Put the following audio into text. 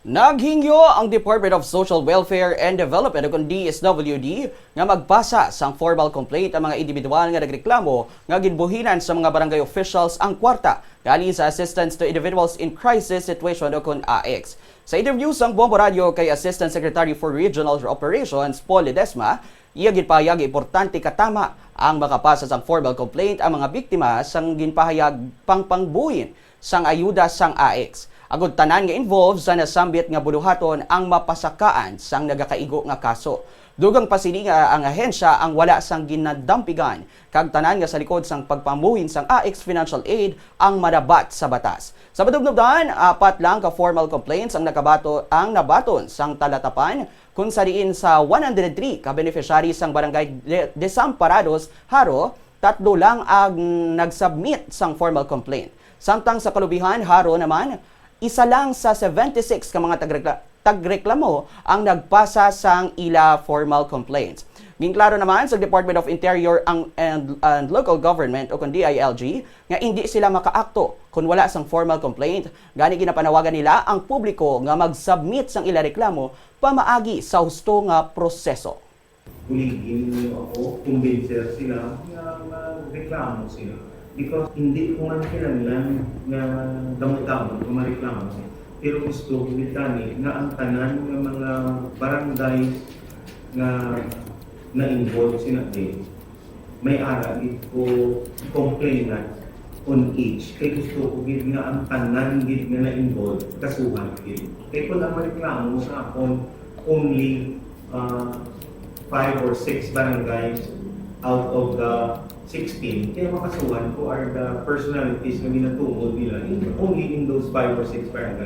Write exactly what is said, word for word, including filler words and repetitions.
Naghingyo ang Department of Social Welfare and Development, o kon D S W D, nga magpasa sang formal complaint ang mga individual nga nagreklamo nga ginbuhinan sa mga barangay officials ang kwarta nga halin sa Assistance to Individuals in Crisis Situation, o kon A I C S. Sa interview sang Bombo Radio kay Assistant Secretary for Regional Operations, Paul Ledesma, iya ginpahayag nga importante katama ang makapasa sang formal complaint ang mga biktima sang ginpahayag pang pangbuhin sang ayuda sang A I C S. Agod tanan nga involved sa nasambit nga buluhaton ang mapasakaan sang nagakaigo nga kaso. Dugang pa sini nga ang ahensya ang wala sang ginadampigan kag tanan nga sa likod sang pagpambuhin sang A I C S financial aid ang manabat sa batas. Sa patubnubdan, apat lang ka formal complaints ang nakabato ang nabaton sang talatapan, kun sa diin sa one hundred three ka beneficiary sang barangay De- Desamparados, Jaro, tatlo lang ang nag-submit sang formal complaint. Samtang sa kalubihan, Jaro naman, isa lang sa seventy-six ka mga tagrekla- tagreklamo ang nagpasa sang ila formal complaints. Ginklaro naman sa Department of Interior ang, and, and Local Government, o kon D I L G, nga indi sila makaakto kon wala sang formal complaint. Gani, ginapanawagan nila ang publiko nga mag-submit sang ila reklamo pamaagi sa husto nga proseso. Buligi ninyo ako, kumbinser sila nga magreklamo sila. Because hindi ko man kinahanglan nga damot-damot nga mareklamo. Pero gusto ko gid gani nga ang tanan nga mga barangay nga na-involve sina din, may ara gid ko complainant on each. Kay gusto ko gid nga ang tanan gid nga na-involve, kasuhan gid. Kay kung ang mareklamo sa akon, only uh, five or six barangays out of the sixteen, kaya makasuhan ko are the personalities na ginatungod nila in, only in those five or six barangays.